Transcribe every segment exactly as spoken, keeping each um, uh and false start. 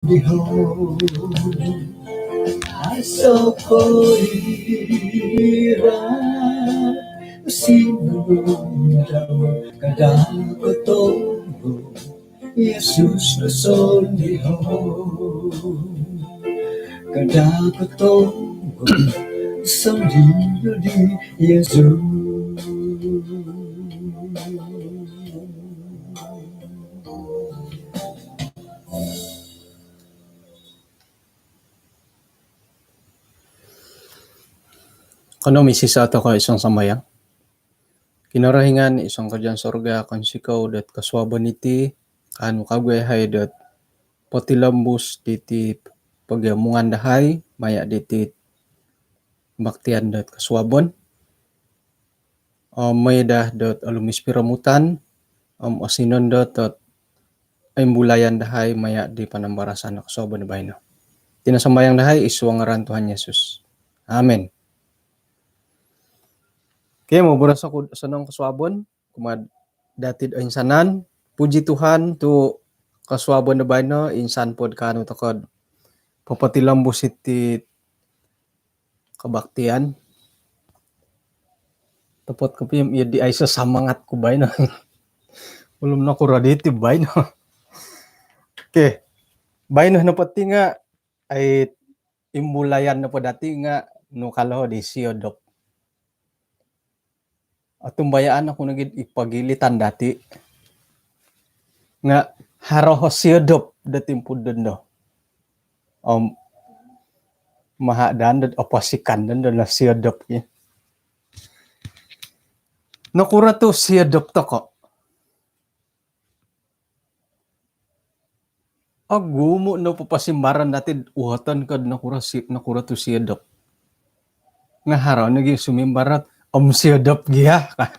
Diho, aso koira, sinundau kada kotomo, Yesus no sondiho, kada kotomo, sondiho di Yesus. Kanou misisa tokou id suang sambayang. Kinorohingan id suang kerajaan sorga, kounsikou dot kosuabon iti, kaanu kawagu yahai dot potilombus diti pogiomungan dahai maya diti kebaktian dot kosuabon. Om mooi daa dot olumis piromutan om osinondot dot imbulayan dahai maya di panambarasan kosuabon baino. Iti no sambayang dahai id suang ngaran Tuhan Yesus. Amin. Okey, moboros oku sonong kosuabon kumaa dati toinsanan. Puji Tuhan tu kosuabon do baino insan po do kaanu tokou do popotilombus iti kebaktian. Topot kopio om iya di aiso semangat ku baino. Ulum nokuro diti baino. Okey. Baino nopo ti nga, ai, imbulayan nopo dati nga nunu ka lo di siodop. Otumbayaan oku nogi id pogilitan dati nga haro o siodop do timpu dondo. Om maha daa dot oposikan dondo no siodop ki. Nokuro tu siodop tokou? Ogumu no poposimbaron dati uhoton ko nokuro si, nokuro tu siodop. Nga haro nogi sumimbar dot om siodop gia ka.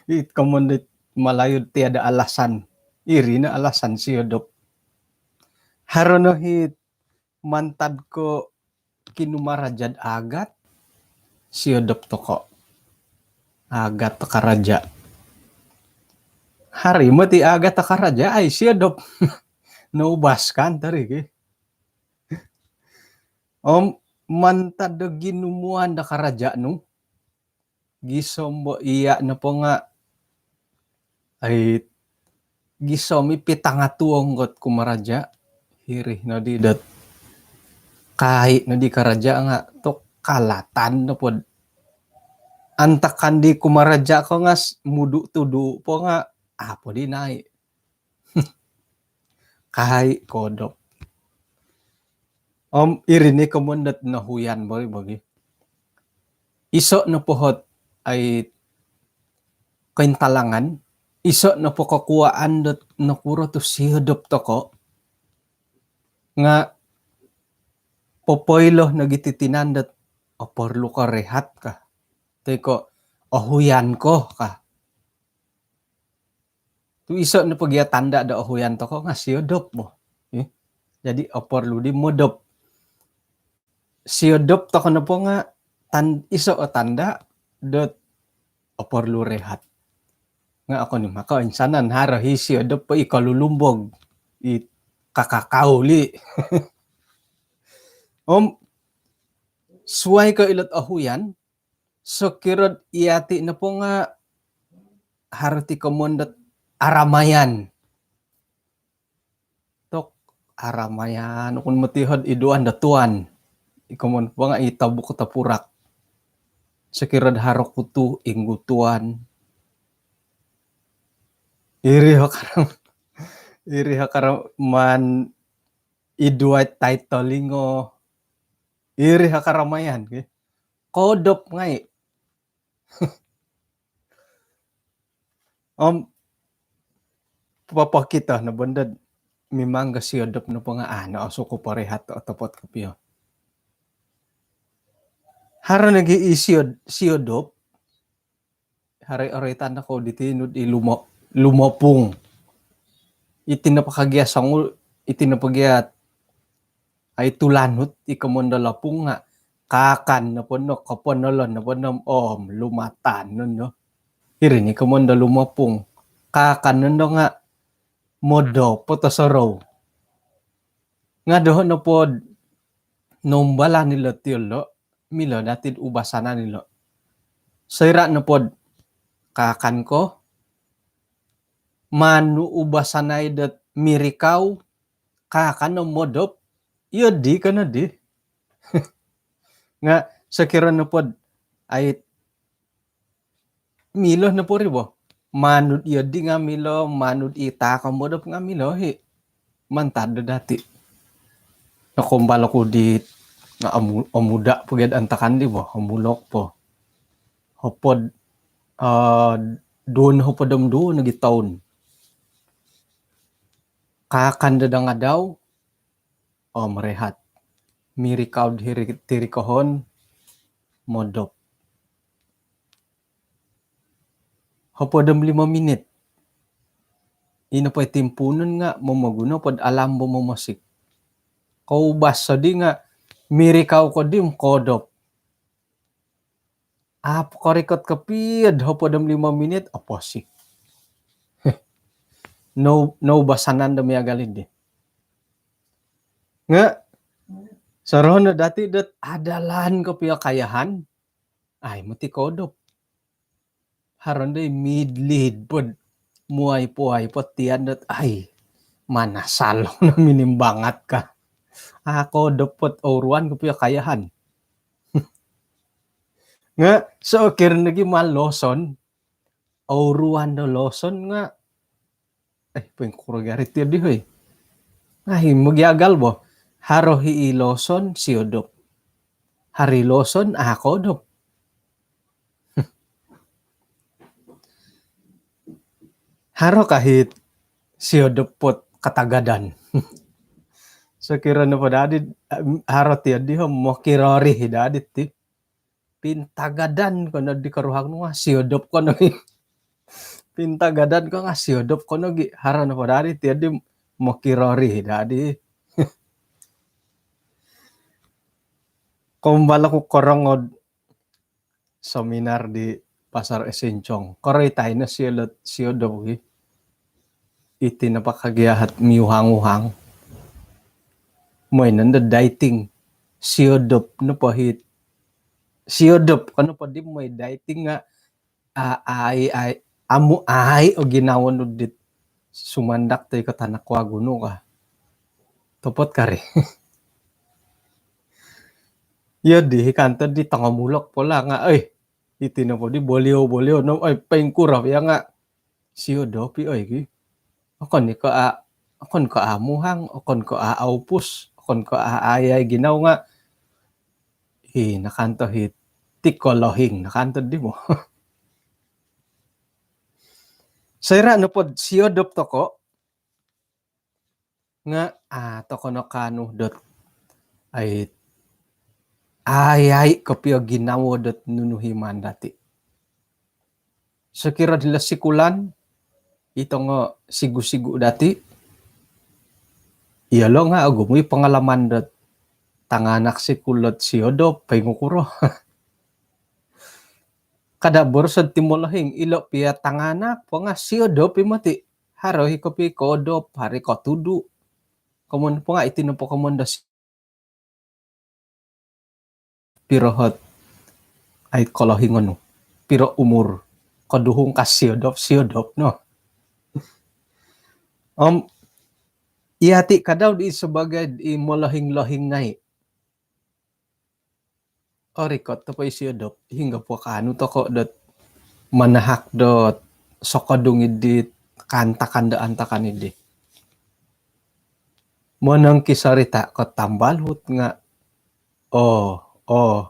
It komoyon dit Malayu tiada alasan. Iri no alasan siodop. Haro no hiti mantad ko kinumaraja do agat, siodop tokou. Agat do karaja. Haro moti agat do karaja, ai siodop. Noubas kan tari ki. Om mantad do ginumuan do karaja nu, gisom bo iya nopo nga, ai, gisom i pitanga tuong dot kumaraja, hiri nodi dot kai nodi karaja nga tu kalatan nopo do antakan di kumaraja ko nga s-, mudu tudu po nga apo di nai. Kai kodop. Om iri ni komoyon dot nohuyan bagi-bagi. Iso nopo hot, ai, kointalangan, iso nopo kokuaan dot nokuro tu siodop tokou nga popoilo nogi ti tinan dot oporlu ko rehat ka. Toi ko ohuyan ko ka. Tu iso nopo gia tanda do ohuyan tokou nga siodop bo. Eh? Jadi oporlu di modop. Siodop tokou nopo nga tan-, iso o tanda dot oporlu rehat. Nga okon i maka insanan haro hi siodop po i kolulumbog, i kakakauli. Om suai ko ilot ohuyan, sokiro dot iyati nopo nga haro ti komoyon dot aramayan. Tok aramayan, okon moti hot iduan do tuan. I komoyon po nga i tobuk topurak. Sokiro dot haro kutu inggu tuan. Iri ho karam-, iri ho karaman iduai tai tolingo. Iri ho karamayan ki. Kodop ngai. Om popokito no bo dot mimang ga siodop nopo nga, ah, no, osuku po rehat, otopot kopio. Haro nogi i siod-, siodop, haro i oroitan no kou diti nu di lumo-, lumopung. Iti nopo kagia songul, iti nopo gia ai tulanut i komoyon do lopung nga kaakan nopo no, koponolon nopo no om lumatan nondo. Iri ni komoyon do lumopung. Kaakan nondo nga modop po tosorou. Nga doho nopod noumbalan ilo tiolo, milo dati ubasanan ilo. Soira nopod kaakan ko, manu ubasanai dot mirikau, kaakan no modop, iyo di kono di. Nga sokiro nopod ai milo nopo ri bo. Manu iyo di nga milo, manu i taako modop nga milo hi. Mantad do dati. Nakambal oku di nga omu-, omuda po gad antakan di bo, omulok po. Hopod, eh, duo nohopod om duo nogi toun. Kaakan do dangadau, om rehat. Mirikau diri, tirikohon, modop. Hopod om limo minit. Ino po i timpuunon nga momoguno pod alam bo momosik. Koubas sodi nga mirikau ko di om kodop. Apo korikot kopio do hopod om limo minit, oposik. No, noubasanan do miagal di. Nga soroho no dati dot adalan kopio kayahan. Ai moti kodop. Haro ndai midlid pod. Muai puai pod tian dot ai. Mana salong no minimbangat ka. Ako dopot ouruan kopio kayahan. Nga sokiro nogi maloson. Ouruan do loson nga eh, poingkuro gari tiyo di hoi. Ai, mogiagal bo. Haro hi i loson, siodop. Hari loson, ah, kodop. Haro kahit siodop pot katagadan. Sokiro nopo dadi, haro tiyo di ho, mokirori dadi ti. Pintagadan kono di koruhang nu nga siodop kono. Pintagadan ko nga siodop kono gi. Haro nopo dadi tiyo di mokirori dadi. Kombal oku korongod seminar di Pasar Esincong. Koroi taino siodop, siodop gi. Iti nopo kagiahat miuhang-uhang. Moi nondo dieting. Siodop nopo hit. Siodop kono po di moi dieting nga a-, ai, ai, amu ai o ginawo nu dit sumandak toi ko tanak wagu nu ka. Topot kari. Iyo di hi kanto di tongomulok pola nga, oi, iti nopo di bolio-bolio no, oi, poingkuro ya nga. Siodop i oi ki. Okon i ko a, okon ko a muhang, okon ko a aupus, okon ko a ayai ginawo nga. Hi, nakanto hi tikolohing, nakanto di mo. Soira nopod siodop toko, nga, ah, toko no kanu dot ai, ai, ai, kopio ginawo dot nunu hi maan dati. Sokiro dilo sikulan, i tongo sigu-sigu dati, iyolo nga ogumu i pengalaman dot tanganak sikul dot siodop, poingkuro. Kada boroso ti molohing, ilo pia tanganak po nga siodop i moti. Haro hi kopi kodop, hari kotudu. Komon po nga iti nopo komon do si-, piro hot ai kolohing onu. Piro umur. Koduhung ka siodop, siodop no. Om, iya ti kadau di sebagai i molohing-lohing ngai. Orikot topo i siodop, hinggo po kaanu toko dot manahak dot sokodung idi kaantakan do antakan idi. Monongkisorita ko tambalut nga, oh, oh.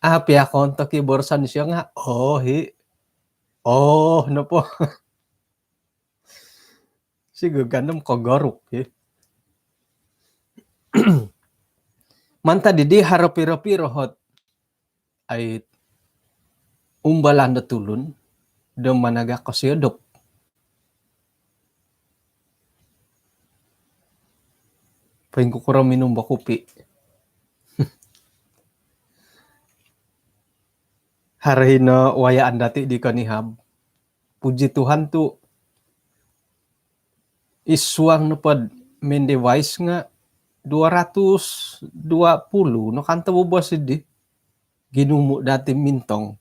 Api akon toki boroson sio nga, oh, hi. Oh, nopo. Sigo ganom kogoruk, ya. Mantad didi haro piro-piro hot ai umbalan do tulun do managak ko siodop. Poingkukuro minum bo kupi. Haro hino wayaan dati di konihab. Puji Tuhan tu isuang nopod main device nga dua ratus dua puluh no kan tebobos di ginumu dati mintong.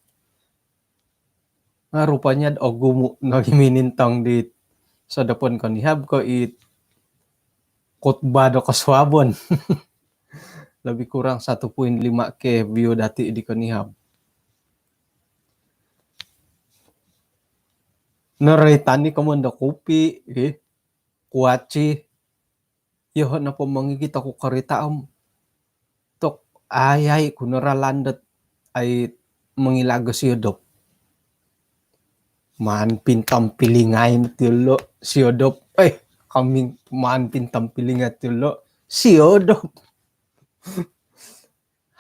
Nah, rupanya ogumu no minintong di sodopon konihab ko i khutbah do kosuabon. Lebih kurang satu poin lima K view dati di konihab. Noroitan ni komondo kupi, eh, kuaci. Yoho nopo mongigit oku korita om tok ayai ku no ralan dot ai mongilag o siodop. Maan pintampilingai moti yolo siodop. Eh, kami maan pintampilingai ti yolo siodop.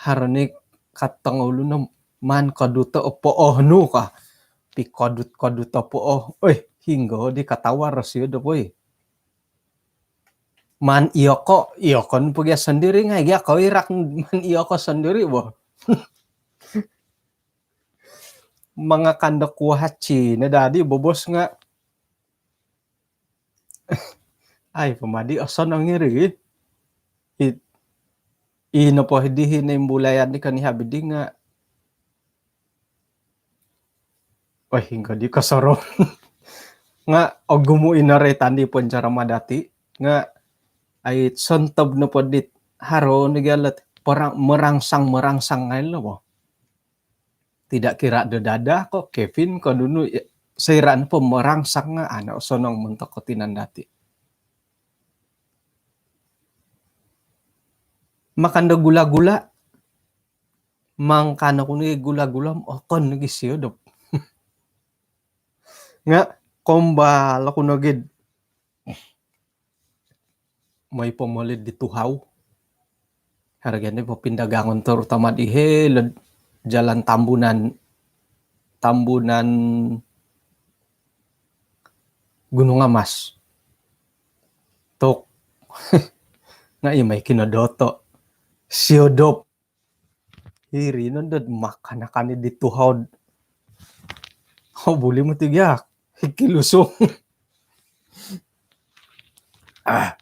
Haro ni katong ulu no maan koduto o pooh nu ka. Pikodut-kodut o pooh. Oi, hinggo di katawar o siodop, oi. Maan ioko, ioko nu pogi sendiri ngai gia ko irak maan ioko sendiri bo. Mangakan do kuaci no dadi bobos nga. Ai, pamadi osonong iri. I, i nopo hidi hino imbulayan di konihab di nga. Wah, hinggo di kosorou. Nga ogumu i noroitan di penceramah dati. Nga ai sontob nopo dit haro no gia lot perang, merangsang-merangsang ngai lo bo. Tidak kira do dada ko Kevin ko nunu, ya, soira nopo merangsang nga ano osonong montok ko tinan dati. Makan do gula-gula, mangakan oku ni gula-gula, okon nogi siodop. Nga kombal oku nogi moi pomolid di tuhau. Harga ni popindagangon terutama di hilo'd Jalan Tambunan, Tambunan Gunung Amas. Tok. Nga i moi kinodoto. Siodop. Hiri no dot makan-makan di tuhau. Ho buli moti gia. Hiki lusung. Ah.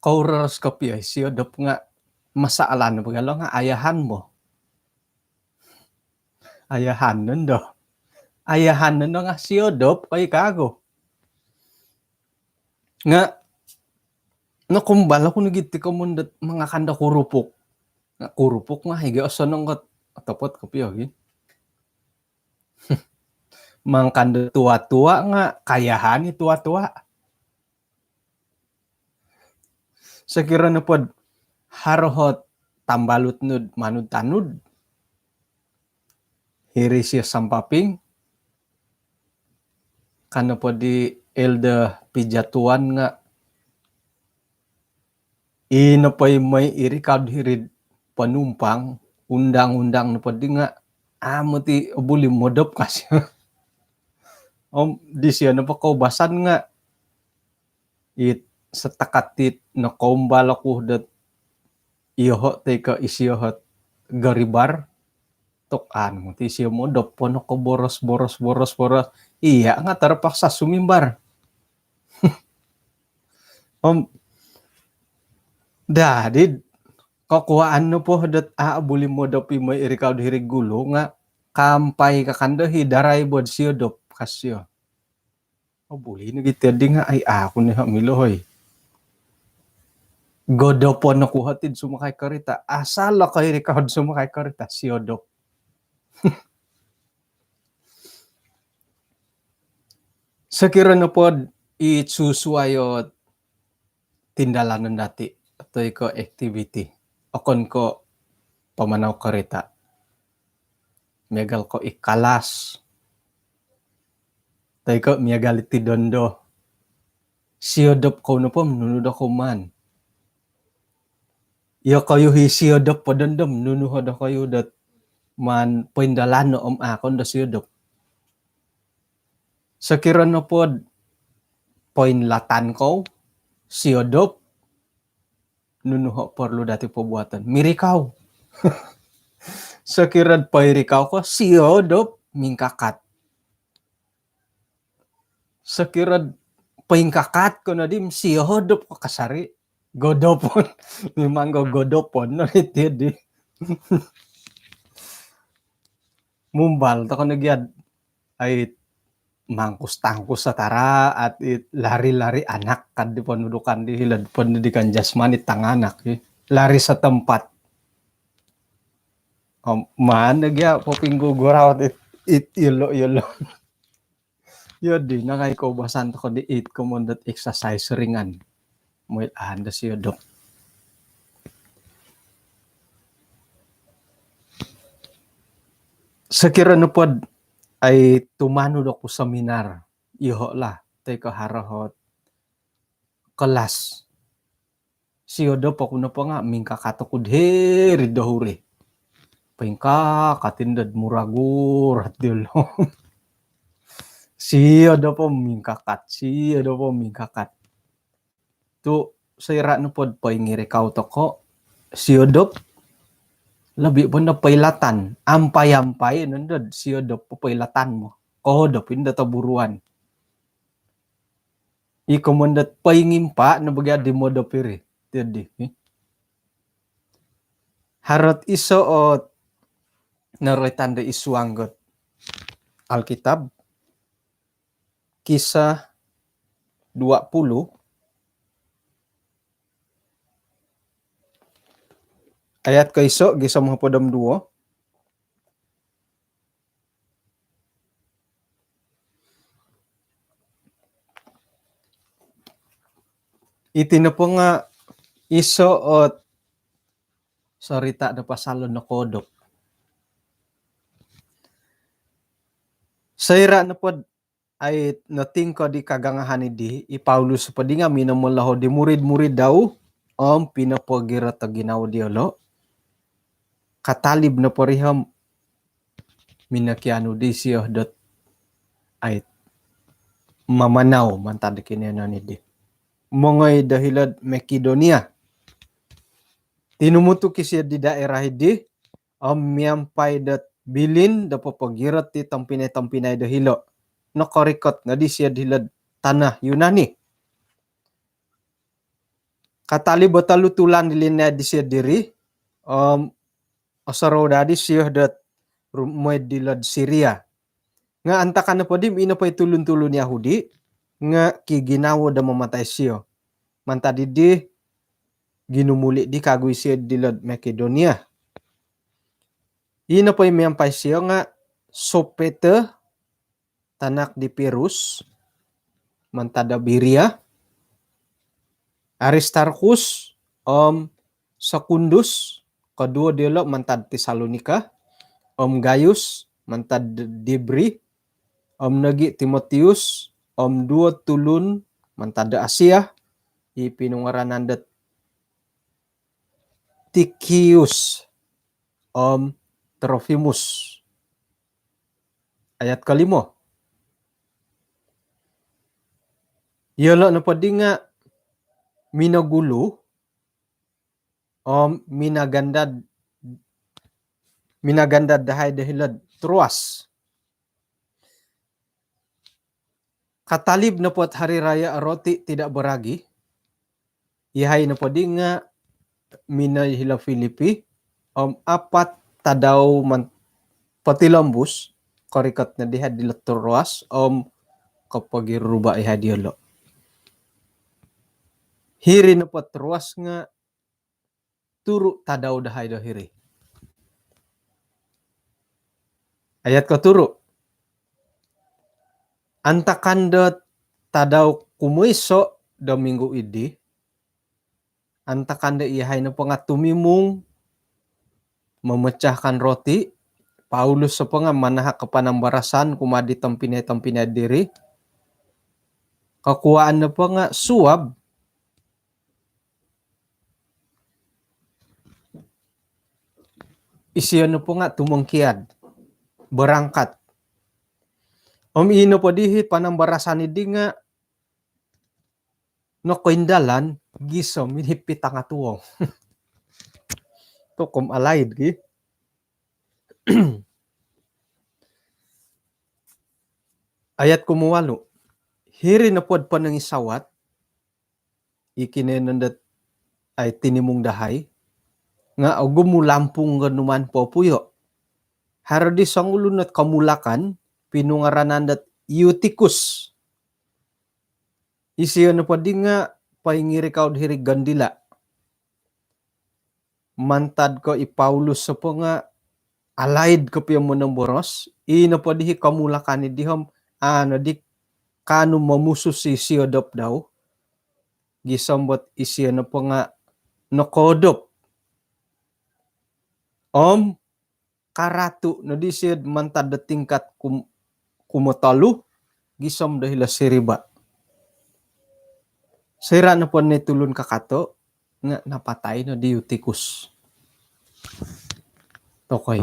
Kau reres kopi ai siodop nga masalah no bagalo nga ayahan bo. Ayahan nondo. Ayahan nondo nga siodop koi kago. Nga nokumbal oku nogi ti komon dot mangakan do kurupuk. Nga kurupuk nga higi osonong kot otopot kopi ogi. Mangakan do tua-tua nga kayahan i tua-tua. Sokiro nopod haro hot tambalut nud manud-tanud. Hiri sio sampaping. Kano po di Elder Pijatuan nga ino po i moi iri kaud hiri penumpang undang-undang nopo di nga amu ti buli modop kasi. Om di sio nopo koubasan nga it setakat it nokoumbal oku dot iyoho toi ko isioho garibar tok anu ti isio modop po nokoboros-boros boros-boros. Iya nga terpaksa sumimbar. Om dadi kokuaan nopo dot a buli modop i moi iri kaud hiri gulu nga kampai kakando hi darai bod siodop kasio. Oh, buli no giti di nga ai aku ni hak milo hoi. Godopon oku hotid sumakai karita. Asal lo kai rikahod sumakai karita siodop. Sokiro nopod i susuai o tindalanon dati atau iko aktiviti okon ko pamanau karita. Miagal ko i kalas. Toi ko miagal iti dondo. Siodop kou nopo nunu do kou maan. Iyo koyu hi siodop po dondo nunu ho do koyu dot maan poindalano om akon do siodop. Sokiro nopod poinlatan kou siodop nunu ho perlu dati perbuatan mirikau. Sokiro poirikau ko siodop mingkakat. Sokiro poingkakat ko nodi siodop ko kasari. Godopon. Mimang go godopon no iti di. Mumbal toko no gia, ai, mangkus-tangkus satara, at it lari-lari anak kad di pontudukan di hilo'd pondidikan jasmani tanganak, i. Lari setempat. Om, maan no gia popinggugurau it, it iyolo-iyolo. Iyo di, nangai koubasan toko di it komoyon dot exercise ringan. Mooi ando siodop. Sokiro nopo'd, ai, tumanud oku seminar, iyoho' lah, toi ko haro ot kelas. Siodop oku nopo nga' mingkakat oku'd hiri'd tohuri. Poingkakat indo'd muragurat dilo. Siodop om mingkakat, siodop om mingkakat. Tu' soira' nopo'd poingirikau toko', siodop, lobi' po nondo poilatan, ampai-ampai nondo'd siodop popoilatan mo. Koodop indo toburuan. I komoyon dot poingimpa' no bo gia di modop iri. Tiyo di, eh. Haro ot iso' ot noroitan do id suang dot Alkitab, Kisah dua puluh, ayat koiso' gisom hopod om duo. Iti nopo nga' iso' ot sorita' do pasal do nokoodop. Soira' nopo'd ai notingkod i kagangahan iddi, i Paulus po di nga' minomolohou di murid-murid dau om pinopogirot o ginawo diyolo'. Katalib nopo ri om minokianu di siyo dot ai mamanau mantad do kinoiyonon iddi. Mongoi do hilo'd Makedonia. Tinumutuk i siyo di daerah iddi om miampai dot bilin do popogirot i tompinai-tompinai do hilo'. Nokorikot noddi siyo'd hilo'd tana' Yunani. Katalib o tolu tulan i linaid disiyo'd diri om osorou daa di siyo dot ru-, moi'd hilo'd Siria. Nga' antakan nopo di, ino po i tulun-tulun Yahudi nga' kiginawo do mamatai siyo. Mantad iddi ginumuli' di kagu i siyo'd hilo'd Makedonia. Ino po i miampai siyo nga' Sopater, tanak di Pirus, mantad do Biria, Aristarkus om Sekundus, koduo diyolo' mantad Tesalonika, om Gayus mantad Debri, om nogi' Timotius, om duwo tulun mantad do Asia, i pinungaranan dot Tikikus om Trofimus. Ayat kolimo. Iyolo' nopo di nga' minogulu om minagandad, minagandad dahai do hilo'd Troas. Katalib nopo't Hari Raya Roti Tidak Beragi, iyahai nopo di nga' minongoi hilo Filipi om apat tadau man-, potilombus, korikot no dihai dilo Troas om kopogiruba' iyahai diyolo'. Hiri nopo't Troas nga' turu' tadau dahai do hiri. Ayat koturu'. Antakan do tadau kumoiso' do minggu iddi, antakan do iyahai nopo nga' tumimung memecahkan roti, Paulus nopo nga' manahak o panambarasan kumaa di tompinai-tompinai diri. Kokuwaan nopo nga' suab, isiyo nopo nga' tumongkiad, berangkat. Om ino po dihit panambarasan iddi nga' nokoindalan gisom i di pitanga tuong. Tokom alaid gi. Ayat kumowalu'. Hiri nopo'd ponongisawat, i kinoiyonon dot ai tinimung dahai, nga ogumu lampung ko numan popuyo. Haro di songulun ot komulakan, pinungaranan dot Eutikus. Isio nopo di nga poingirikau hiri gondila. Mantad ko i Paulus nopo nga alaid kopio monomboros, i nopo di hi komulakan i di om, ano di kaanu momusus i siodop dau, gisom dot isio nopo nga nokoodop. Om karatu no di sio mantad do tingkat kum-, kumotolu, gisom do hilo siriba. Soira nopo ni tulun kakato, nga napatai no di Eutikus. Tokoi.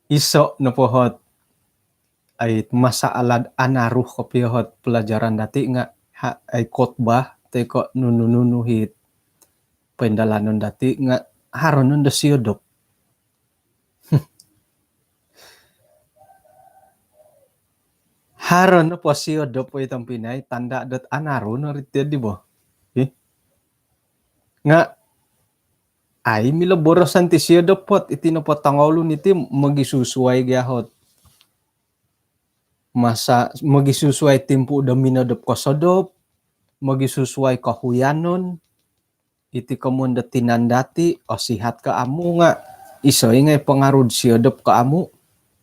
Iso nopo ot ai masalah anaru kopio ot pelajaran dati nga ha-, ai khotbah toi ko nunu-nunu it poindalanon dati nga haro nondo siodop. Haro nopo siodop oi tompinai, tanda dot anaru no ri ti di bo. Ih. Nga ai milo boroson ti siodop ot, iti nopo tongoulun iti mogisusuai gia ot masa, mogisusuai timpu do minodop kosodop, mogisusuai kohuyanon, iti komoyon do tinan dati, osihat ko amu nga iso i ngai pangaruh do siodop ko amu,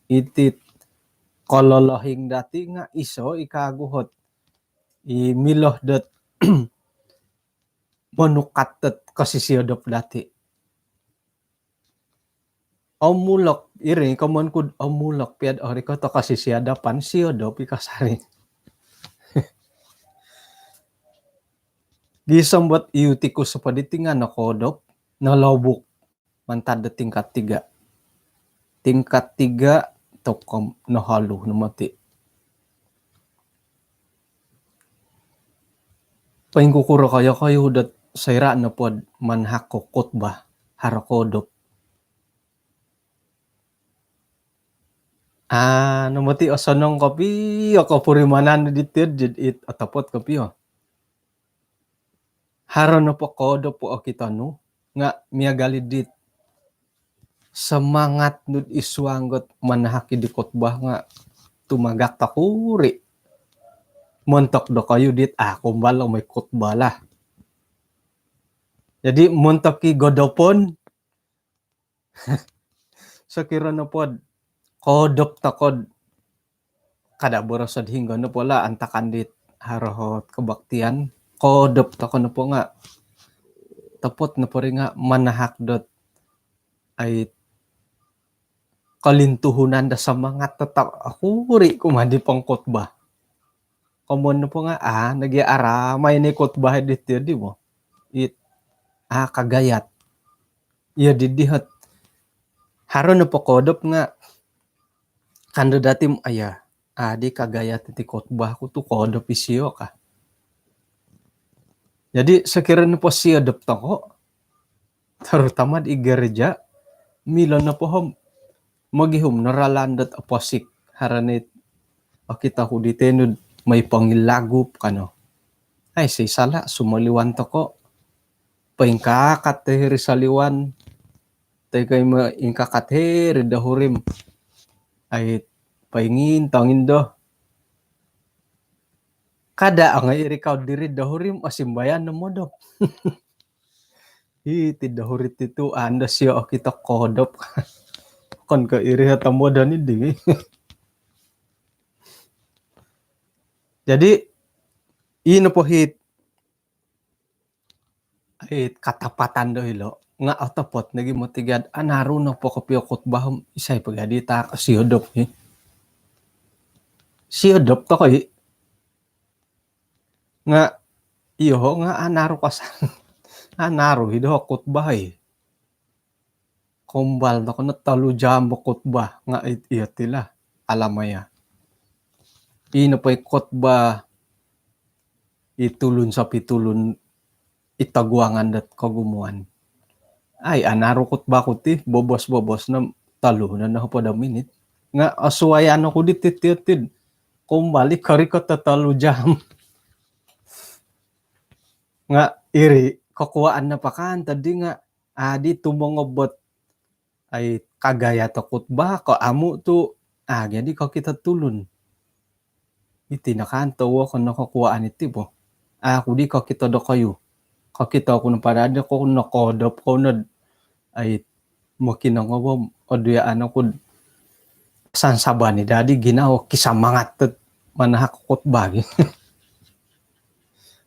iti kololohing dati nga iso i kaguhot i milo dot monukat dot kosisiodop dati. Omulok, iri komoyon ku do omulok pia do orikot o kosisiadapan, siodop i kasari. Gisom dot Eutikus nopo diti nga nokoodop, nolobuk mantad do tingkat tiga. Tingkat tiga tokou noholu no moti. Poingkukuro koyo-koyo dot soira nopo do manahak ko khotbah haro koodop. Aa, no moti osonong kopio kopurimanan di ti di it otopot kopio. Haro nopo koodop okito nu nga miagal i dit semangat nu id suang dot manahak di khotbah nga tumagak tokuri. Montok dokoyu dit, ah, kumbal o moi khotbah lah. Jadi montok i godopon, sokiro nopo do koodop tokou do, kada boroso do hinggo nopo lah, antakan dit haro ot kebaktian, koodop tokou nopo nga topot nopo ri nga manahak dot ai kolintuhunan do semangat tetap okuri kumaa di pengkhotbah. Komoyon nopo nga, ah, nogi aramai no i khotbah di ti di bo. It, ah, kagayat. Iyo di di ot haro nopo koodop nga kando dati om, aya, ah, di kagayat iti khotbah ku tu koodop isio ka. Jadi sokiro nopo siodop tokou, terutama di gereja, milo nopo om mogihum no ralan dot oposik, haro no it okito ku di tenu do moi pongilagup kano. Ai, si salah sumoliwan tokou, poingkakat do hiri soliwan, toi ko i moingkakat hiri do huri om, ai, poingintong indo. Kada ong irikau diri do huri om osimbayan no modop. Iti do huri ti tu ando sio okito koodop. Okon ko iri ot ombo do ni di. Jadi ino po it, it katapatan do hilo nga otopot nogi moti gia do anaru nopo kopio khotbah om isai po gia di tak siodop i. Siodop tokou i. Nga iyoho nga anaru kosa-, anaru i doho khotbah i. Kumbal tokou no tolu jam bo khotbah nga it, iyo ti lah alamaya. Ino po i khotbah i tulun sopitulun i toguangan dot kogumuan. Ai, anaru khotbah ku ti, bobos-bobos no tolu no nohopod o minit. Nga osuayan oku di ti ti ti do kumbal i korikot o tolu jam. Nga' iri kokuaan no pakan tadi nga' adi tumongobot ai kagaya to khutbah ko amu' tu' agi adi kokito tulun. Iti no kan to wo ko no kokuaan iti bo. Aku di kokito dokoyu. Kokito ku no pada adi ko no kodop ko no ai mokinongou bo oduyaan oku sansaban i dadi ginawo kisamangat tu' manahak khutbah gi.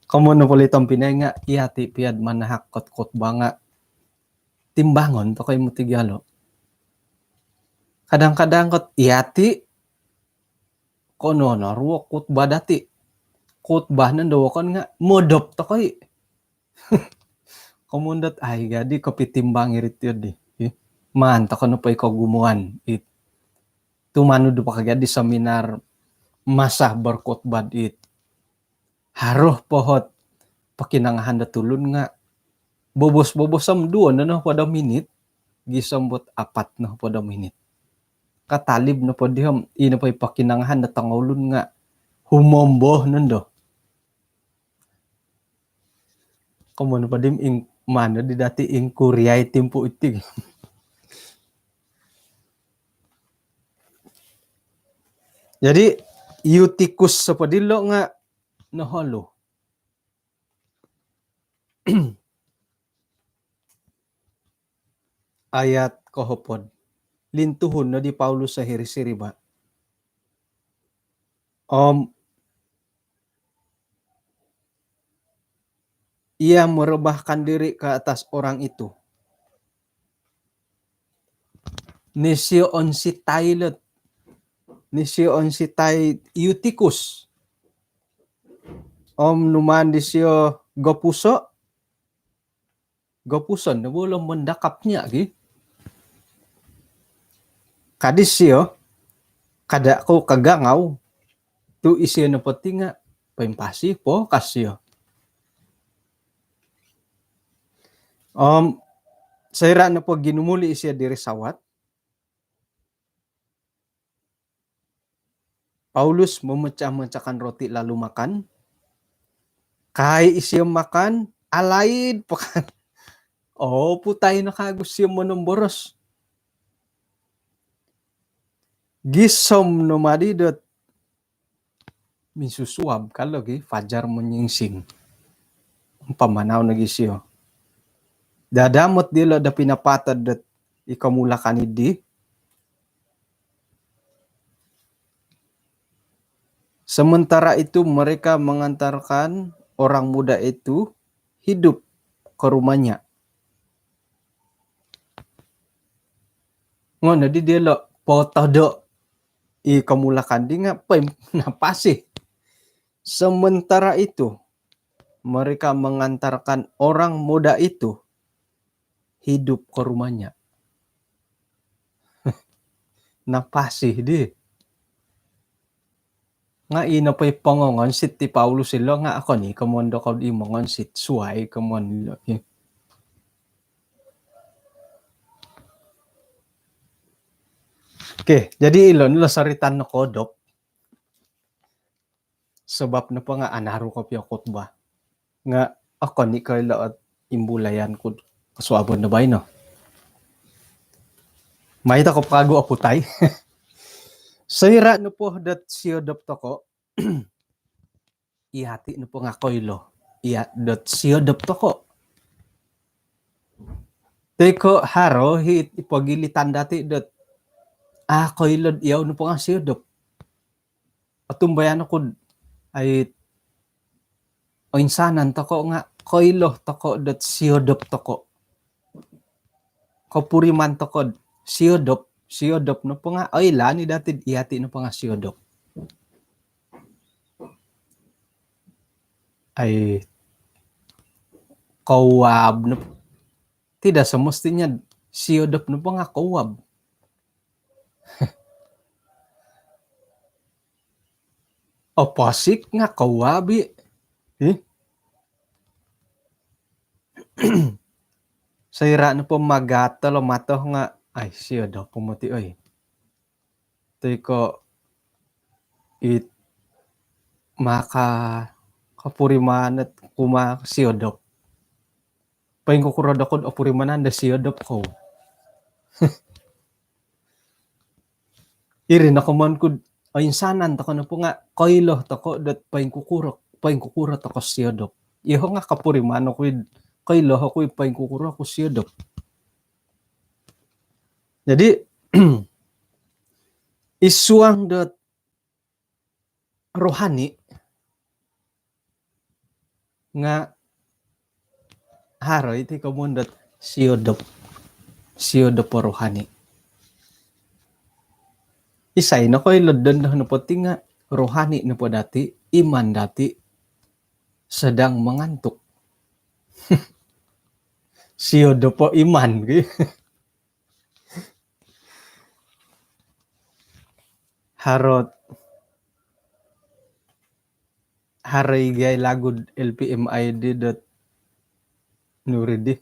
Komo no poli tompinai nga' iyati' piya'd manahak kot khutbah nga' timbangon tokoi moti gialo'. Kadang-kadang kot iyati' kono no ruo khutbah dati'. Khutbah nondo wokon nga' modop tokoi. Komon dot ai gadi kopitimbang iri tiyo di. Maan toko no poi kogumuan it. Tumanud po kagadi seminar masa berkhutbah it. Haro po hot pokinongohon do tulun nga' bobos-bobos om duo no no podo minit gisom bot apat no podo minit. Katalib no podi om ino poi pokinongohon do tongoulun nga' humombo nondo. Komo no podi ing mano di dati ingkuriai timpu iti. Jadi Eutikus sopodi lo nga' noholu. Ayat kohopod. Lintuhun no di Paulus sahiri-siri ba. Om ia merebahkan diri ke atas orang itu. Nisio onsitai lot. Nisio onsitai Eutikus. Om numaan disio gopuso. Gopuson no bo lo mendakapnya gi. Kadi sio, kada' kou kagangau. Tu' isio nopo ti nga' poimpasi po ka sio. Om soira' nopo ginumuli' isio diri sawat, Paulus memecah-mecahkan roti lalu makan. Kai isio makan, alaid pakan. Oo, putai no kagu sio monomboros. Gisom no madi dot minsusuab kalo gi fajar menyingsing. Pamanau nogi sio. Dadamot dilo do pinapatod dot i komulakan idi. Sementara itu mereka mengantarkan orang muda itu hidup ke rumahnya. Ngono di dilo potodo i komulakan di nga' poimpasi. Sementara itu mereka mengantarkan orang muda itu hidup ke rumahnya. Napasi di. Nga' ino poi pongongonsit ti Paulus ilo nga' okon i' komondo kod i mongonsit suai komon ilo. Okey, jadi ilo no lo soritan nokodop. Sabap nopo nga' anaru kopio khutbah. Nga' okon i' koilo ot imbulayan ku kosuabon do baino. Mai toko pagu oputai. Soira' nopo dot siodop toko, iyati' nopo nga' koilo. Iya' dot siodop toko. Toi ko' haro hi ipogilitan dati' dot a' koilo'd iyau nopo nga' siodop. Otumbayaan oku'd ai oinsanan toko' nga' koilo toko' dot siodop toko'. Kopuriman toko'd siodop, siodop nopo nga' oilaan i' dati'd iyati' nopo nga' siodop. Ai kouab nopo. Tidak semestinya siodop nopo nga' kouab. Oposik nga' kouab i'. Ih. Soira' nopo magat tolo mato nga' ai siodop po moti oi. Toi ko' it maka kopuriman ot kumaa siodop. Poingkukuro do kou do opurimanan do siodop kou. Iri no komoyon ku do oinsanan tokou nopo nga koilo tokou dot poingkukuro, poingkukuro tokou siodop. Iyoho nga kopuriman oku id, koilo oku id poingkukuro oku siodop. Jadi, id suang dot rohani nga haro iti komoyon dot siodop. Siodop rohani. Isai nokoilo do nopo ti nga rohani nopo dati, iman dati sedang mengantuk. Siodop iman ki. Haro, haro i gia lagu do L P M I D dot nuri di.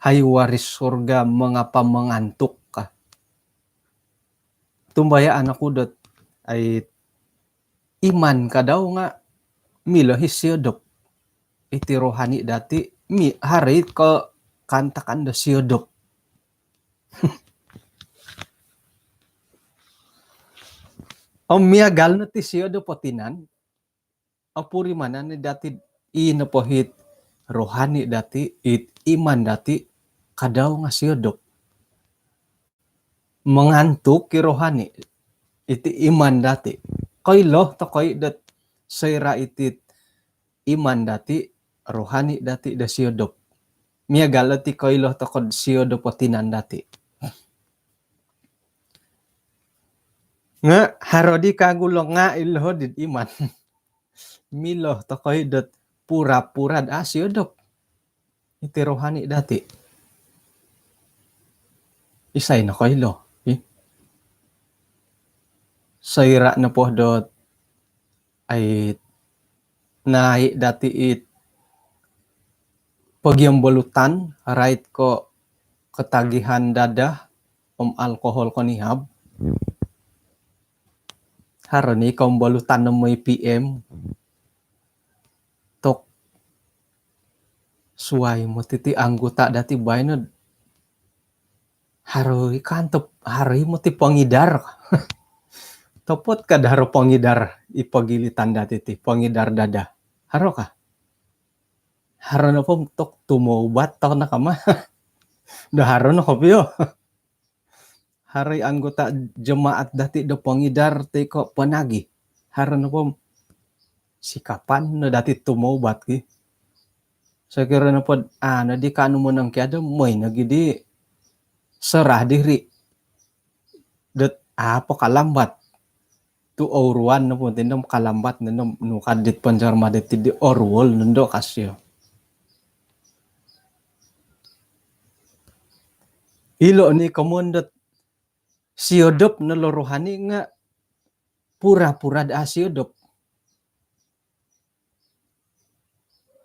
Hai waris surga, mengapa mengantuk, ka. Tumbayaan oku dot ai iman kadau nga milo i siodop. Iti rohani dati mi haro i ko kaantakan do siodop. Om miagal no ti siodop o tinan, opurimanan i dati i nopo it rohani dati, it iman dati, kadau nga siodop. Mengantuk i rohani, iti iman dati. Koilo tokou dot soira iti iman dati, rohani dati do siodop. Miagal iti koilo tokou do siodop o tinan dati. Nga haro di kagu lo nga ilo dit iman. Milo tokou dot pura-pura do a siodop. Iti rohani dati. Isai nokoilo, ih. Soira nopo dot ai nai dati it pogiombolutan, rait ko ketagihan dadah om alkohol konihab. Haro ni kombolutan no moi P M. Tok suai moti ti anggota dati baino. Haro i kan top, haro i moti pongidar. Topot ka do haro pongidar i pogilitan dati ti, pongidar dadah. Haro ka? Haro nopo tok tumoubat tok nakama. Do haro no kopio. Haro i anggota jemaat dati do pongidar toi ko penagih. Haro nopo sikapan no dati tumoubat ki. Sokiro nopo do a no di kaanu monongkiad do moi nogi di serah diri. Dot a po kalambat. Tu ouruan nopo tindom kalambat nondo nu ka dit pencerma diti di oruol nondo ka sio. Ilo ni komoyon dot siodop no lo rohani nga pura-pura do a siodop.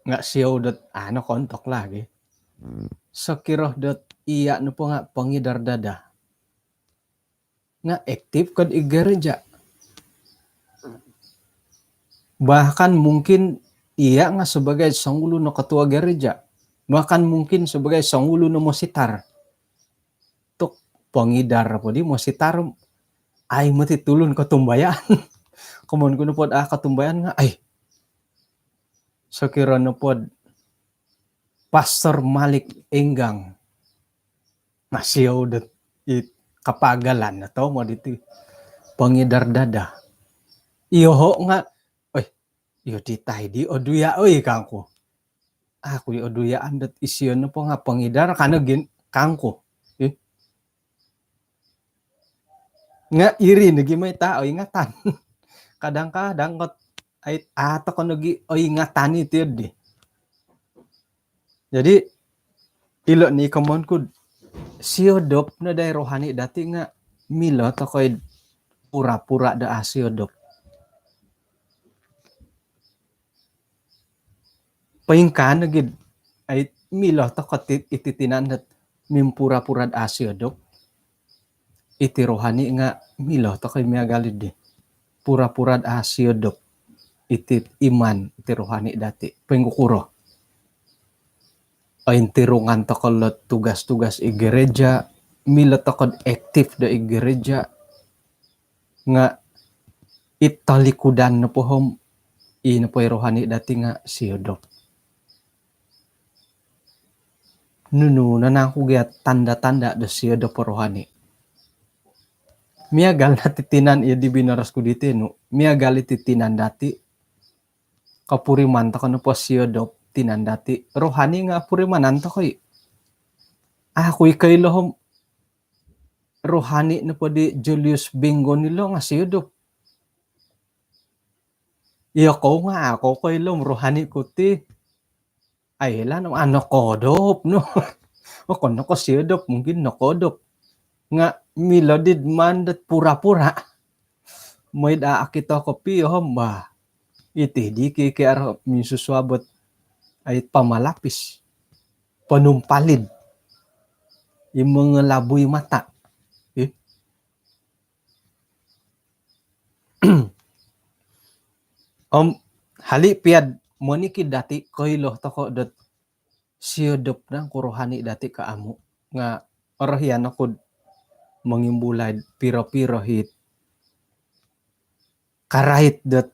Nga siou dot a no kontok lagi. Sokiro dot iya nopo nga pongidar dadah. Nga aktif ko di gereja. Bahkan mungkin iya nga sebagai songulun o ketua gereja. Bahkan mungkin sebagai songulun o mositar. Tok pongidar po di mositar, ai moti tulun kotumbayaan. Komoyon ku nopo do a kotumbayaan nga ai. Sokiro nopo do Pastor Malik Enggang. Nga siou dot it kapagalan atau mo diti pongidar dadah. Iyoho nga, oi, iyo ditai di oduya oi kangku. Aku i oduyaan dot isio nopo nga pongidar kano gin kangku. Ih. Nga iri nogi mai ta oingatan. Kadang-kadang kot ai a tokou nogi oingatan iti di. Jadi ilo ni komoyon ku do siodop no dai rohani dati nga milo tokou pura-pura do a siodop. Poingkaa nogi do ai milo tokou ti, iti tinan dot mimpura-pura do a siodop. Iti rohani nga milo tokou miagal di. Pura-pura do a siodop. iti iman, iti rohani dati. Poingkukuro? Ointirungan toko lo tugas-tugas id gereja, milo toko aktif do id gereja, nga it talikudan nopo om, i nopo i rohani dati nga siodop. Nunu no nangku gia tanda-tanda do siodop rohani? Miagal no ti tinan, iyo di binoros ku diti nu, miagal iti tinan dati, kopuriman toko nopo siodop tinan dati, rohani nga opurimanan toko i. Aku i koilo om rohani nopo di Julius Binggon ilo nga siodop. Iyo kou nga aku koilo om rohani ku ti, ai lah, no, a, nokoodop no. Okon no ko siodop, mungkin nokoodop. Nga milo di maan dot pura-pura. Mooi do a okito kopio om, bah. Iti di ki, ki aro minsusuab ot, ai, pamalapis. Panumpalid. I mengelabui mata. Eh? Om hali pia do monikid dati, koilo toko dot siodop nangku rohani dati ko amu. Nga orohian oku do mongimbulai piro-piro it karait dot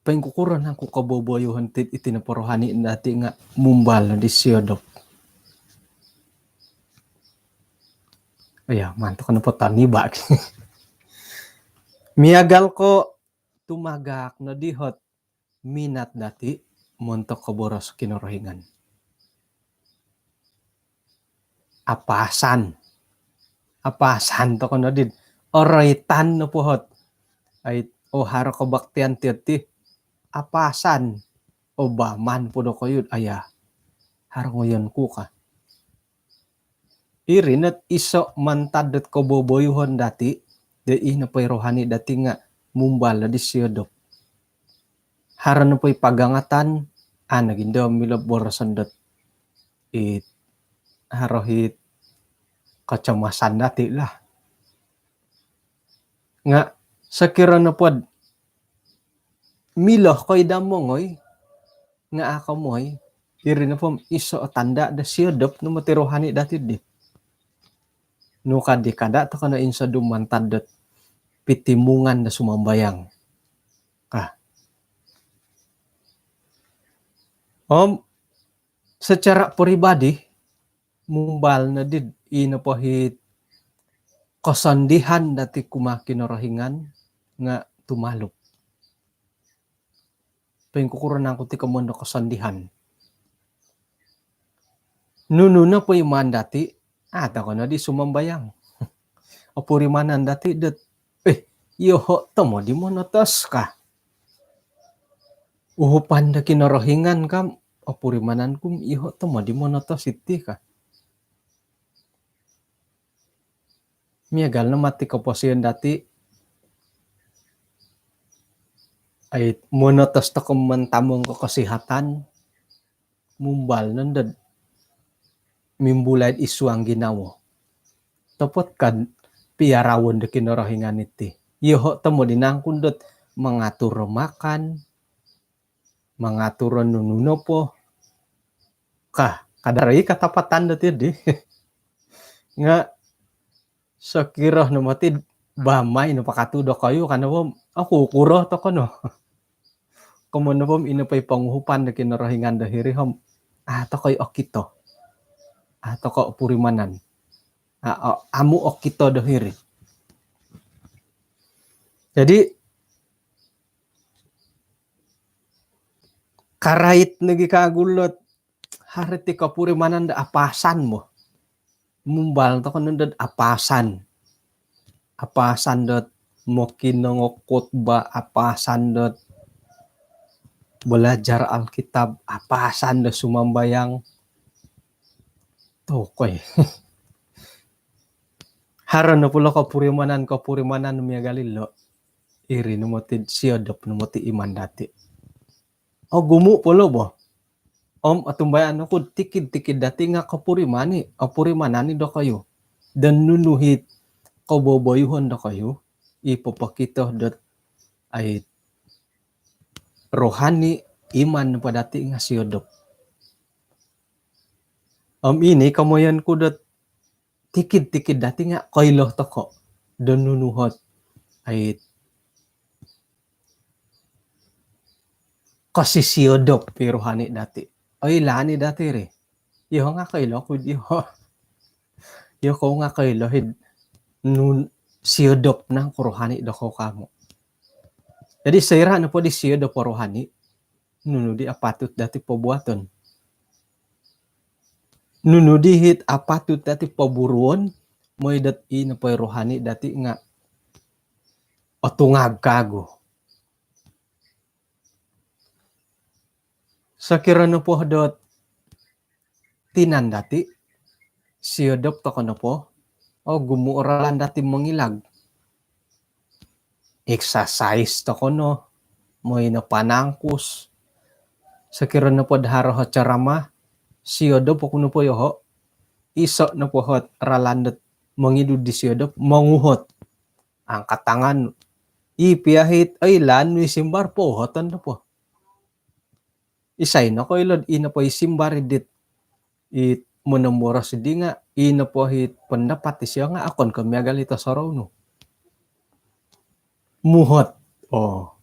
poingkukuro nangku koboboyuhon ti iti nopo rohani dati nga mumbal di siodop. Iya, maan toko nopo toniba. Miagal ko tumagak no di ot minat dati montok koboros Kinorohingan. Apasan. Apasan toko no di. Oroitan nopo ot, ai, o haro kobaktian ti oti. Apasan. O, bah, maan po dokoyu, aya. Haro ngoyon ku ka. Iri no ot iso mantad dot koboboyuhon dati, di i nopo i rohani dati nga mumbal di siodop. Haro nopo i pagangatan, a nogi ndo milo boroson dot it, haro it kecemasan dati lah. Nga sokiro nopo do milo ko i do mongoi, nga a ko mooi, iri nopo om iso o tanda do siodop no moti rohani dati di. Nu ka di, kada toko no insodu mantad dot pitimungan do sumambayang. Ka. Om secara peribadi, mumbal no di i nopo it kosondihan dati kumaa Kinorohingan nga tumalup. Poingkukuro nangku ti komoyon do kosondihan? Nunu nopo i maan dati, a toko no di sumambayang. Opurimanan dati dot, eh, iyoho tomod i monotos ka. Uhupan do Kinorohingan ka, opurimanan ku om iyoho tomod i monotos iti ka. Miagal no moti koposion dati, ai, monotos toko mantamong ko kesihatan, mumbal no ndo do mimbulai id suang ginawo. Otopot ka do piaraon do Kinorohingan iti. Iyoho tomod i nangku dot mangatur do makan, mangatur do nunu nopo. Ka, kada ro i katapatan dati di. Nga sokiro no moti do bah, maai no po katu dokoyu ka nopo om, a, kukuro toko no. Komoyon nopo om i nopo i ponguhupan do Kinorohingan do hiri om, a toko i okito. A toko opurimanan. A, o, amu okito do hiri. Jadi, karait nogi kagu lo dot haro iti kopurimanan do apasan bo. Mumbal toko no ndo do apasan. Apasan dot mokinongou khotbah, apasan dot belajar Alkitab, apasan dot sumambayang. Tokoi. Haro nopo lo kopurimanan, kopurimanan miagal ilo, iri no moti siodop no moti iman dati. Ogumu po lo bo. Om otumbayaan oku do tikid-tikid dati nga kopuriman i, opurimanan i dokoyu do nunu it koboboyuhon dokoyu i popokito dot, ai, rohani, iman nopo dati nga siodop. Om ini komoyon ku dot tikid-tikid dati nga koilo toko do nunu ot ai kosisiodop i rohani dati. Oilaan i dati ri. Yoho nga koilo ku id yoho. Yoho nga koilo id nun siodop nangku rohani doho kamu. Jadi soira nopo di siodop o rohani, nunu di apatut dati pobuaton? Nunu di it apatut dati poburuon, mooi dot i nopo i rohani dati nga otungag kagu? Sokiro nopo dot tinan dati, siodop toko nopo, ogumu o ralan dati mongilag. Exercise toko no, mooi no panangkus. Sokiro nopo do haro o ceramah, siodop oku nopo yoho, iso nopo ot ralan dot mongidu di siodop, monguhot. Angkat tangan. I pia it oilaan nu i simbar, pouhoton nopo. Isai nokoilo i nopo i simbar dit i monomboros di nga i nopo it pendapat disio nga okon ko miagal it osorou nu. Muhot. Oh.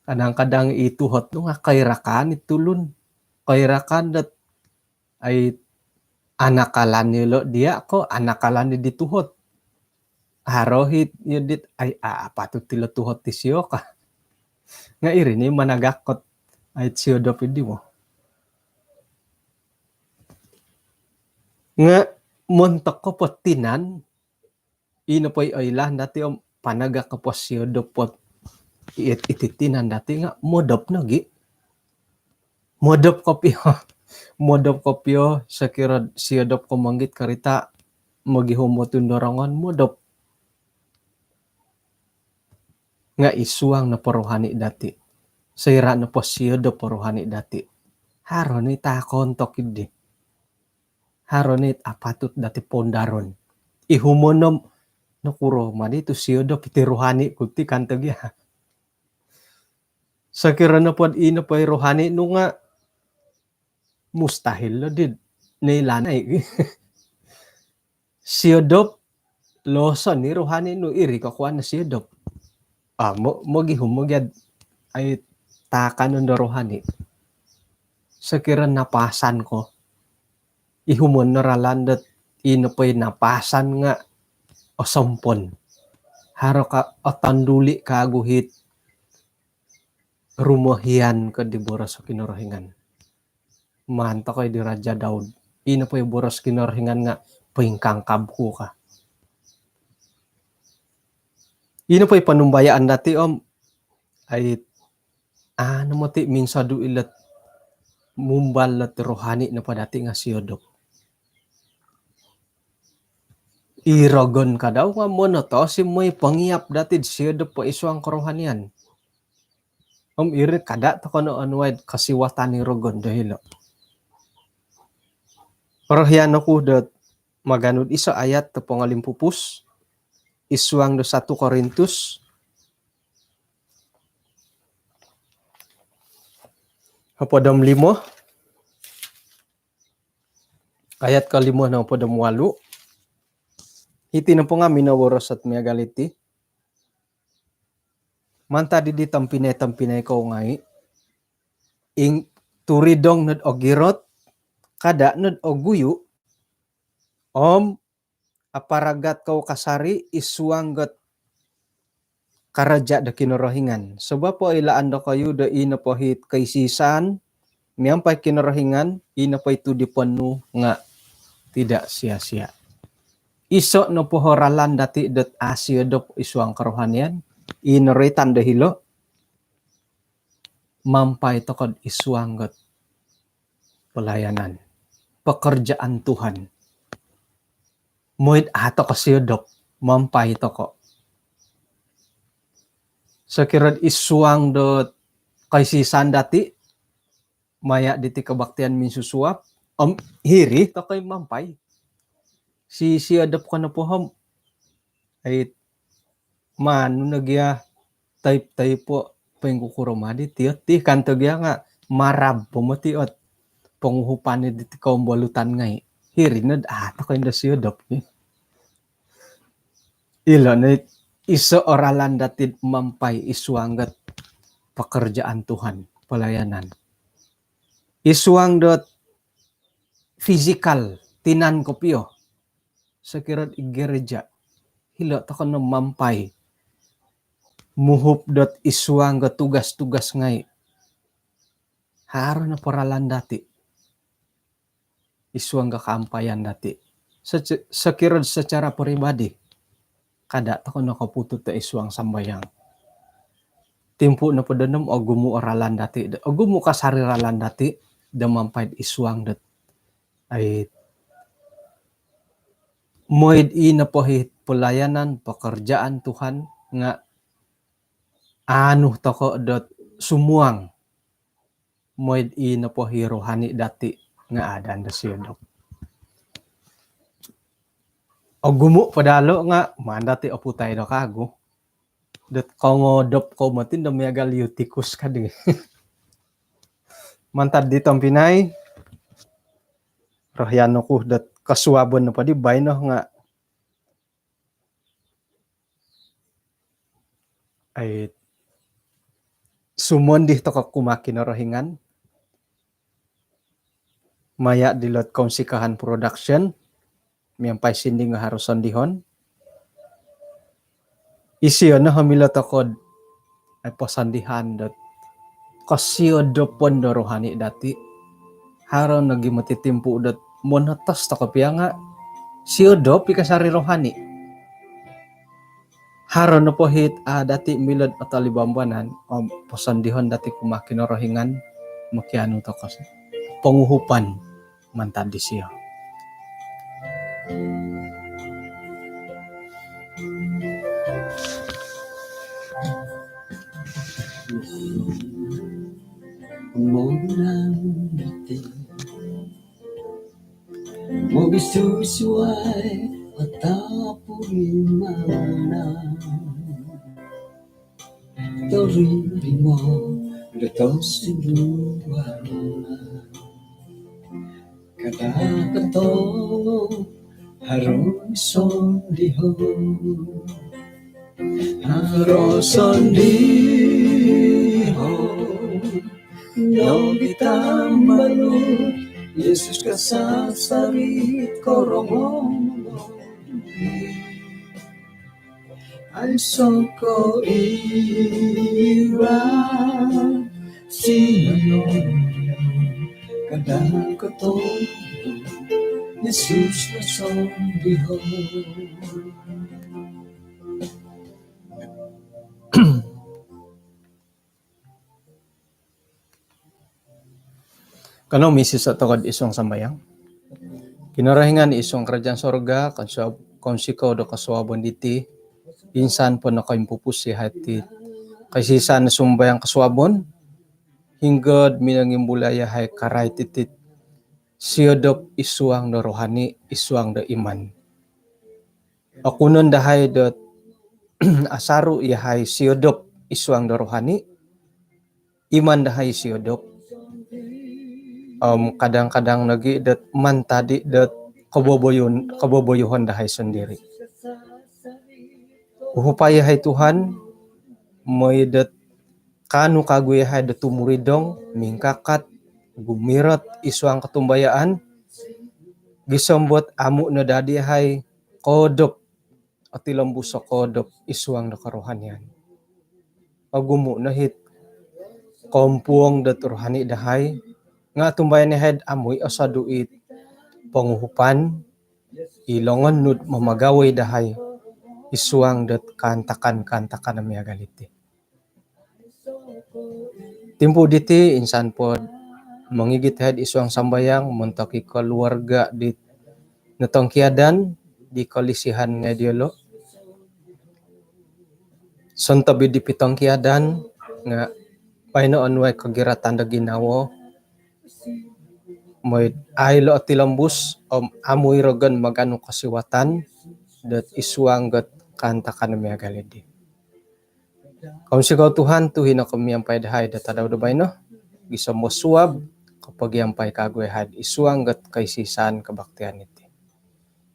Kadang-kadang i tuhot nu nga koirakan i tulun. Koirakan dot ai anakalan ilo dia ko anakalan di tuhot. Haro it yo dit ai a, apatut ilo tuhot disio ka. Nga iri ni managak ot ai siodop di mo. Nga montok ko po tinan, i nopo i oilaan dati om panagak ko po siodop ot it, iti tinan dati nga modop nogi. Modop kopio. Modop kopio, sokiro siodop ko monggit karita, mogihum o tundorongon, modop. Nga i suang nopo rohani dati, soira nopo siodop o rohani dati, haro ni taakon toko di. Haro ni apatut dati pondaron. Ihumon om nokuro ma di tu siodop iti rohani ku ti kan togi. Sokiro nopo i nopo i rohani nu nga mustahil lo di noilaan ai. Siodop, loson i rohani nu, iri kokuan siodop. Ah, mo, mogihum ogi ad ai taakanon do rohani. Sokiro napasan ko, ihumon no ralan dot i nopo i napasan nga osompon. Haro ka otanduli kagu it rumohian ko di boros o Kinorohingan. Maan toko i di Raja Daud. I nopo i boros Kinorohingan nga poingkangkab ku ka. I nopo i panumbayaan dati om ai anu moti minsodu ilot mumbal lot rohani nopo dati nga siodop. I rogon kadau nga monotos i mooi pongiap dati siodop po i suang kerohanian. Om iri kada toko no onuai kosiwatan i rogon do hilo. Orohian oku dot maganu do iso ayat do pongolimpupus i suang do satu Korintus hopod om limo, ayat kolimo no hopod om walu. Iti nopo nga minoboros ot miagal iti. Mantad di tompinai-tompinai kou ngai, ing turidong nod ogirot, kada nod oguyu, om aparagat kou kasari i suang dot karaja do Kinorohingan. Sabab oilaan dokoyu do i nopo it koisisaan miampai Kinorohingan, i nopo i tudipon nu nga tidak sia-sia. Iso nopo o ralan dati dot a siodop i suang kerohanian, i noroitan do hilo, mampai toko id suang dot pelayanan, pekerjaan Tuhan. Mooi do a toko siodop, mampai toko. Sokiro id suang dot koisisaan dati, maya diti kebaktian minsusuap, om hiri toko i mampai. Si, siodop ko nopo om ai maan nu nogi a taip-taip po poingkukuro ma diti ot ti kan to gia nga marab po moti ot ponguhupan i diti kombolutan ngai. Hiri nod a' toko indo siodop ni. Ilo no iso o ralan dati mampai id suang dot pekerjaan Tuhan, pelayanan. Id suang dot fizikal, tinan kopio. Sokiro id gereja, hilo toko no mampai muhup dot id suang dot tugas-tugas ngai. Haro no po ralan dati id suang dot keampaian dati. Sece-, sokiro secara peribadi, kada toko no koputut id suang sambayang. Timpu nopo do nom ogumu o ralan dati, ogumu kasari ralan dati do mampai id suang dot ai, mooi do i nopo hi pelayanan, pekerjaan Tuhan nga anu toko dot sumuang. Mooi do i nopo hi rohani dati nga adan do siodop. Ogumu po dilo nga maan dati oputai do kagu. Dot kongodop ko moti do miagal Eutikus kadi. Mantad di tompinai, rohian oku dot kosuabon nopo di baino nga ai, sumondi toko kumaa Kinorohingan maya dilot Kounsikahan Production, miampai sinding nga haro sondihon. Isio no homilo toko do ai, posondihan dot kosiodopon do rohani dati. Haro nogi moti timpu dot monotos toko pia nga siodop i kasari rohani. Haro nopo hit a dati milo do otolibambanan om posondihon dati kumaa Kinorohingan, mokianu toko ponguhupan mantad disio. Mogisusuai atapuri mana tori rimo letos sinduan. Kada katong harus sondiho. Harus sondiho. Nong kita manut Yesus kasasarit korongou. Ai soko ira sino kada koto Yesus kosong diho. Kanou misiso toko id suang sambayang. Kinorohingan id suang kerajaan sorga, kounsikou do kosuabon diti, insan po nokoimpupus yahai ti koisisan sumbayang kosuabon, hinggo do minongimbulai yahai karai titi siodop id suang do rohani, id suang do iman. Okunon dahai dot asaru yahai siodop id suang do rohani, iman dahai siodop. Om kadang-kadang nogi dot mantad i dot koboboyuhon, koboboyuhon dahai sondiri. Uhupai yahai Tuhan, mooi dot kaanu kagu yahai dot tumuridong, mingkakat, gumirot id suang kotumbayaan, gisom dot amu no dadi yahai koodop otilombus o koodop id suang do kerohanian. Ogumu no hit kompuong dot rohani dahai, nga tumbayaan yahai dot amu i osodu it ponguhupan, i longon nu dot mamagawoi dahai id suang dot kaantakan-kaantakan miagal diti. Timpu diti insan po do mongigit yahai id suang sambayang montok i keluarga di notongkiadan di kolisihan ngai diolo. Sontob i di pitongkiadan nga baino onuai kogiratan do ginawo, mooi do ailo otilombus om amu i rogon maganu kosiwatan dot id suang dot kaantakan miagal diti. Kounsikou Tuhan tu hino ko miampai dahai do tadau do baino gisom do suab kopogiampai kagu yahai id suang dot koisisaan kobaktian iti.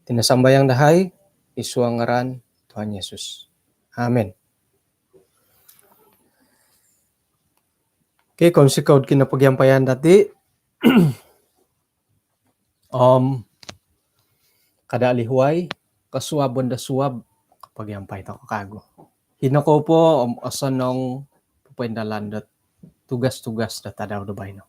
Iti no sambayang dahai id suang ngaran Tuhan Yesus. Amin. Okey, kounsikou do kinopogiampaian dati. Om kada lihuai, kosuabon do suab kopogiampai tokou kagu. Hino kou po om osonong popoindalan dot tugas-tugas do tadau do baino.